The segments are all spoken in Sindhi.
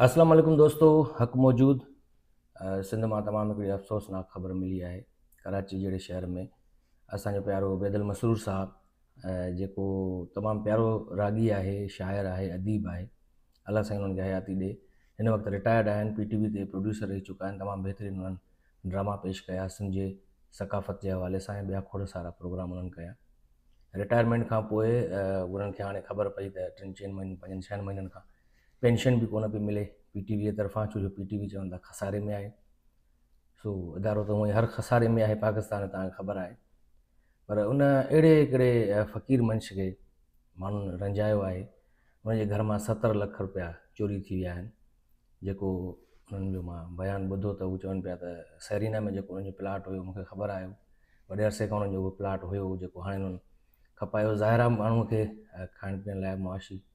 اسلام عليڪم دوستو حق موجود سنڌ مان تمام هڪڙي افسوسناڪ خبر ملي آهي ڪراچي جهڙي شهر ۾ اسان جو پيارو بيدل مسرور صاحب جيڪو تمام پيارو راڳي آهي شاعر آهي اديب آهي الله سائين انهن کي حياتي ڏي هن وقت رٽائرڊ آهن پي ٽي وي تي پروڊيوسر رهي چڪا آهن تمام بهترين انهن ڊراما پيش ڪيا سنڌ جي ثقافت جي حوالي سان ۽ ٻيا کوڙ سارا پروگرام انهن ڪيا. رٽائرمينٽ کان پوء انهن کي هاڻي خبر پئي ته ٽن چئن مهينن پنجن ڇهن مهينن کان پينشن به ڪونه پئي ملي پي ٽي وي طرفان ڇو جو پي ٽي وي چون ٿا خساري ۾ آهي سو ادارو ته هونئن هر خساري ۾ آهي پاڪستان ۾ توهان کي خبر آهي پر ان اهڙي هڪڙي فقير منش کي ماڻهن رنجايو آهي ان جي گهر مان 70 لک روپيا چوري ٿي ويا آهن جيڪو انهن جو مان بيان ٻڌو ته هو چون پيا ته سيرينا ۾ جيڪو انهن جو پلاٽ هيو مونکي خبر آهي وڏي عرصي کان انهن جو اهو پلاٽ هيو جيڪو هاڻي انهن کپايو ظاهر آهي ماڻهو کي کائڻ پيئڻ لاء معاشي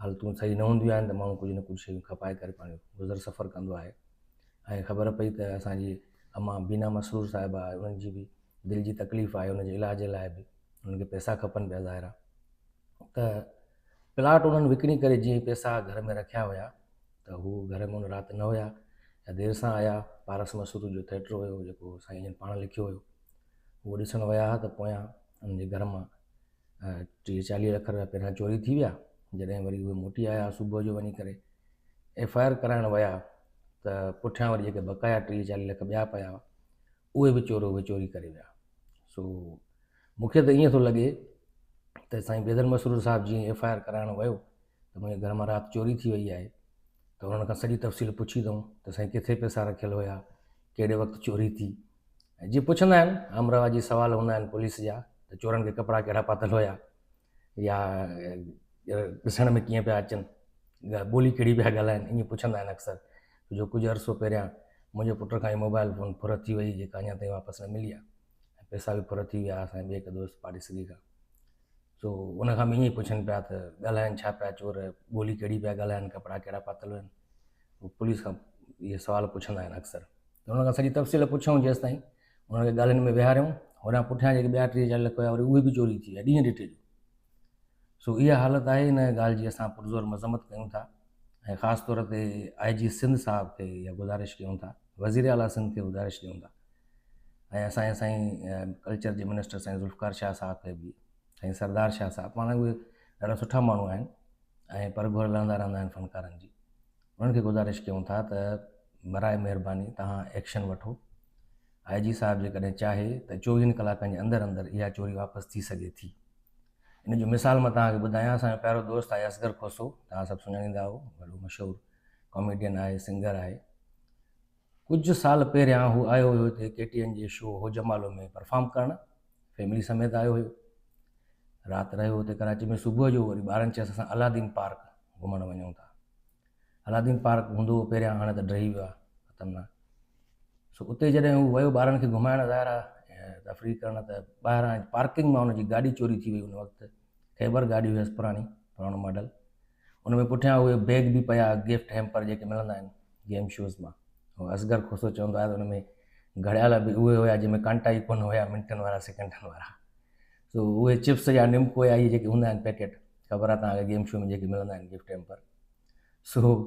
حالتون صحيح نه هونديون آهن ته ماڻهو ڪجهه نه ڪجهه شيون کپائي ڪري پنهنجو گذر سفر ڪندو آهي ۽ خبر پئي ته اسانجي اما بينا مسرور صاحبه آهي انهن جي به دل جي تڪليف آهي ان جي علاج لاء به انهن کي پئسا کپن پيا ظاهر آهي ته پلاٽ انهن وڪڻي ڪري جيئن ئي پئسا گهر ۾ رکيا هيا ته هو گهر ۾ ان رات نه هيا يا دير سان آيا. پارس مسرور جو ٿيٽر هيو جيڪو سائين جن پاڻ لکيو هيو اهو ڏسڻ ويا ها ته پويان انهن جي گهر مان 30 40 لک روپيا پهريان چوري ٿي ويا. جڏهن وري اهي موٽي آيا صبح جو وڃي ڪري ايف I R ڪرائڻ ويا ته پٺيان وري جيڪي بقايا 30 40 لک ٻيا پيا هئا اهي به چور اهي چوري ڪري ويا. سو مون کي ته ائين ٿو لڳي ته سائين بيدل مسرور صاحب جيئن ايف I R ڪرائڻ ويو ته منهنجي گهر مان رات چوري ٿي وئي آهي ته انهن کان سڄي تفصيل پڇي اٿئون ته سائين ڪٿي پئسا رکيل هيا ڪهڙي وقت چوري ٿي جي پڇندا آهن عام رواجي سوال هوندا آهن پوليس جا ته چورن کي ڪپڙا ڪهڙا پاتل هيا يا ڏسڻ ۾ ڪيئن پيا اچن ٻولي ڪهڙي پيا ڳالهائن ائين پڇندا آهن اڪثر جو ڪجهه عرصو پهريان منهنجي پٽ کان ئي موبائل فون ڦر ٿي وئي جيڪا اڃا تائين واپس نه ملي آهي ۽ پئسا به ڦر ٿي ويا اسان جي ٻئي هڪ دوست پاڙيسري کان سو ان کان به ائين ئي پڇن پيا ته ڳالهائن ڇا پيا چور ٻولي ڪهڙي پيا ڳالهائن ڪپڙا ڪهڙا پاتل آهن هو پوليس کان اهي سوال پڇندا آهن اڪثر ته ان کان سڄي تفصيل پڇيائون جيستائين انهن کي ڳالهين ۾ ويهاريائون هوڏانهن پٺيان جيڪي ٻيا 30 40 لک هيا وري اهي به چوري ٿي ويا ڏينهن ڏٺي جو سو اها حالت آهي ان ڳالهه جي اسان پرزور مذمت ڪيون ٿا ۽ خاص طور تي آء جي سنڌ صاحب کي اها گذارش ڪيون ٿا وزير اعليٰ سنڌ کي گذارش ڏيون ٿا ۽ اسان جي سائين ڪلچر جي منسٽر سائين ذوالفقار شاهه صاحب کي به سائين سردار شاهه صاحب پاڻ اهي ڏاڍا سٺا ماڻهو آهن ۽ پر گهر لهندا رهندا آهن فنڪارن جي انهن کي گذارش ڪيون ٿا ته برائي مهرباني توهان ايڪشن وٺو آء جي صاحب جيڪڏهن چاهي ته 24 ڪلاڪن جي اندر اندر اها چوري واپس ٿي سگهي ٿي ان جو مثال مان توهان کي ٻڌايان اسان جو پيارو دوست آهي اصغر کوسو توهان سڀ سڃاڻيندا آهيو وڏو مشهور ڪاميڊين آهي سنگر آهي ڪجهه سال پهريان هو آيو هيو هتي ڪي ٽي اين جي شو هو جمالو ۾ پرفارم ڪرڻ فيملي سميت آيو هيو رات رهيو هتي ڪراچي ۾ صبح جو وري ٻارن چيس اسان الادين پارڪ گهمڻ وڃون ٿا الادين پارڪ هوندو هو پهريان هاڻي ته ڊهي ويو آهي خطرناڪ سو اتي جڏهن هو ويو ٻارن کي گهمائڻ ظاهر آهي تفريح ڪرڻ ته ٻاهران پارڪنگ مان هن جي گاڏي چوري ٿي وئي ان وقت خيبر گاڏي هيس پراڻي پراڻو ماڊل ان ۾ پٺيان اهي بيگ به پيا گفٽ هيمپر جيڪي ملندا آهن گيم شوز مان هو اصغر کوسو چوندو آهي ته ان ۾ گهڙيال به اهي هيا جنهن ۾ ڪانٽا ئي ڪونه هيا منٽن وارا سيڪنڊن وارا سو اهي چپس يا نمڪو يا اهي جيڪي هوندا آهن پيڪيٽ خبر آهي توهان کي گيم شو ۾ جيڪي ملندا آهن گفٽ هيمپر سو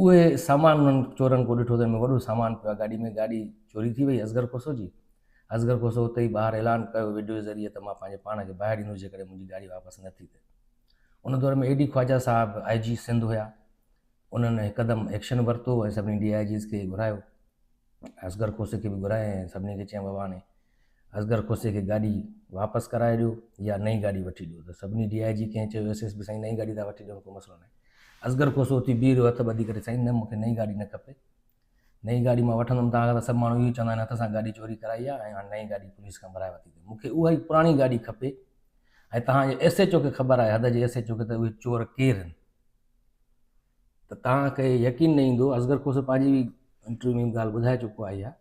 اهي سامان انهن چورن کو ڏٺو ته ان ۾ وڏو سامان پيو آهي گاڏي ۾ گاڏي چوري ٿي وئي اصغر کوسو جي اصغر کوسو اتي ئي ٻاهر اعلان ڪيو وڊيو ذريعي ته مان پنهنجي پاڻ کي باهه ڏيندس جيڪڏهن منهنجي گاڏي واپس نه ٿي ته ان دور ۾ اي ڊي خواجه صاحب آء جي سنڌ هيا انهن هڪدم ايڪشن ورتو ۽ سڀني ڊي I Gs کي گهرايو اصغر کوسي کي به گهرايائين ۽ سڀني کي چيائين بابا هاڻي اصغر کوسي کي گاڏي واپس ڪرائي ڏيو يا نئين گاڏي وٺي ڏيو ته سڀني ڊي I جي ڪنهن چيو ايس ايس پي سائين نئين گاڏي ٿا وٺي ڏيون ڪو مسئلو ناهي اصغر کوسو اٿي بيهي رهيو هٿ ٻڌي ڪري سائين نه مونکي نئين گاڏي نه کپي نئين گاڏي مان وٺندم توهان کان ته سڀ ماڻهو اهو چوندا آهن هٿ سان گاڏي چوري ڪرائي آهي ۽ هاڻي نئين گاڏي پوليس کان ڀرائي ورتي اٿئي مونکي اها ئي پراڻي گاڏي کپي ۽ توهان جي ايس ايڇ او کي خبر آهي حد جي ايس ايڇ او کي ته اهي چور ڪير آهن ته توهان کي يقين نه ايندو اصغر کوسو پنهنجي به انٽرويو ۾ ڳالهه ٻڌائي چڪو آهي اها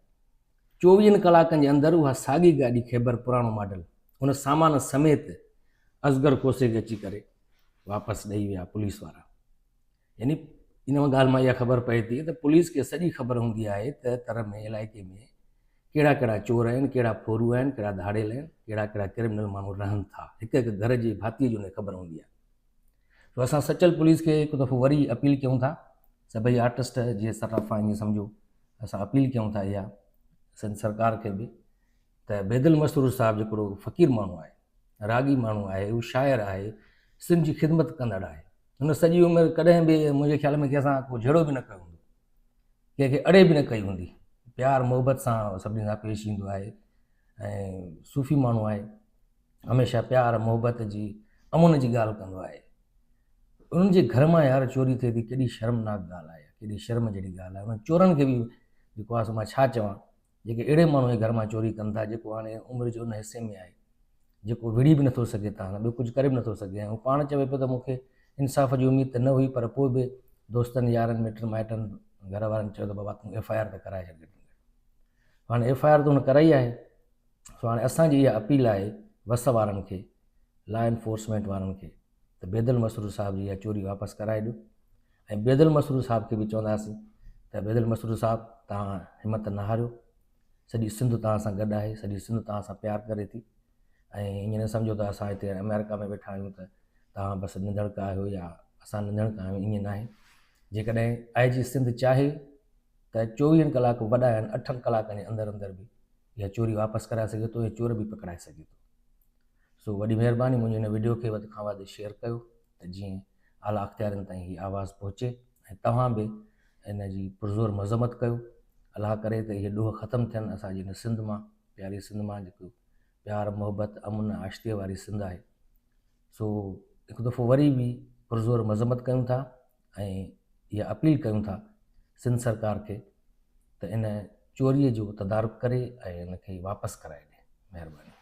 24 ڪلاڪن جي اندر اها ساڳي گاڏي خيبر پراڻو ماڊل ان سامان سميت اصغر کوسي کي اچي ڪري واپس ڏئي ويا پوليس وارا يعني ان ڳالهه مان اها خبر پئي ٿي ته پوليس کي سڄي خبر هوندي آهي ته تر ۾ علائقي ۾ ڪهڙا ڪهڙا چور آهن، ڪهڙا ڦورو آهن، ڪهڙا ڌاڙيل آهن، ڪهڙا ڪهڙا ڪرمنل ماڻهو رهن ٿا. هڪ هڪ گهر جي ڀاتيء جي ان کي خبر هوندي آهي. سو اسان سچل پوليس کي هڪ دفعو وري اپيل ڪيون ٿا. سڀئي آرٽسٽ جي صرافا ائين سمجهو اسان اپيل ڪيون ٿا اها سنڌ سرڪار کي به ته بيدل مسرور صاحب جيڪو فقير ماڻهو آهي، راڳي ماڻهو آهي، هو شاعر آهي، سنڌ جي خدمت ڪندڙ آهي. هن سڄي عمر ڪڏهن به منهنجي خيال ۾ ڪنهن سان ڪو جهيڙو به نه ڪيو هوندو، ڪنهن کي اڙي به نه ڪئي هوندي. پيار محبت سان سڀني سان پيش ايندو آهي ۽ صوفي ماڻهو آهي. هميشه پيار محبت جي امن جي ڳالهه ڪندو آهي. انهن جي گهر مان يار چوري ٿئي ٿي ڪيڏي شرمناڪ ڳالهه آهي، ڪيڏي شرم جهڙي ڳالهه آهي. انهن چورن کي به جيڪو آهي سو مان ڇا چوان جيڪي اهڙي ماڻهو جي گهر مان چوري ڪن ٿا جيڪو هاڻي عمر جي ان حصي ۾ آهي جيڪو وڙهي به نٿو سگهي تان ٻيو ڪجهه ڪري به نٿو سگهي ۽ هو پاڻ چوي پيو ته مون کي انصاف جي اميد ته نه هئي پر پوء به دوستن يارن مٽن مائٽن گهر وارن چيو ته بابا تون ايف I R ته ڪرائي ڇڏ گهٽ ۾ گهٽ هاڻي ايف I R ته هن ڪرائي آهي سو هاڻي اسان جي اها اپيل آهي وس وارن کي لا انفورسمينٽ وارن کي ته بيدل مسرور صاحب جي اها چوري واپس ڪرائي ڏيو ۽ بيدل مسرور صاحب کي به چونداسين ته بيدل مسرور صاحب توهان همت نه هاريو سڄي سنڌ توهان سان گڏ آهي سڄي سنڌ توهان سان پيار ڪري ٿي ۽ ائين نه سمجهو ته اسان هتي آمريڪا ۾ ويٺا آهيون ته توهان بس ننڌڻڪا آهيو يا اسان ننڌڻڪا آهيون ائين ناهي جيڪڏهن آء جي سنڌ چاهي ته چوويهن ڪلاڪ وڏا آهن اٺن ڪلاڪن جي اندر اندر به اها چوري واپس ڪرائي سگهي ٿو ۽ چور به پڪڙائي سگهي ٿو سو وڏي مهرباني منهنجي هن وڊيو کي وڌ کان وڌ شيئر ڪيو ته جيئن اعليٰ اختيارين تائين هي آواز پهچي ۽ توهان به ان جي پرزور مذمت ڪيو الله ڪري ته اهي ڏوهه ختم ٿين اسان جي هن سنڌ مان پياري سنڌ مان جيڪو پيار محبت امن آشتي واري سنڌ آهي سو هڪ دفعو وري به پرزور مذمت ڪيون ٿا ۽ اها اپيل ڪيون ٿا سنڌ سرڪار کي ته ان چوري جو تدارڪ ڪري ۽ ان کي واپس ڪرائي ڏي مهرباني.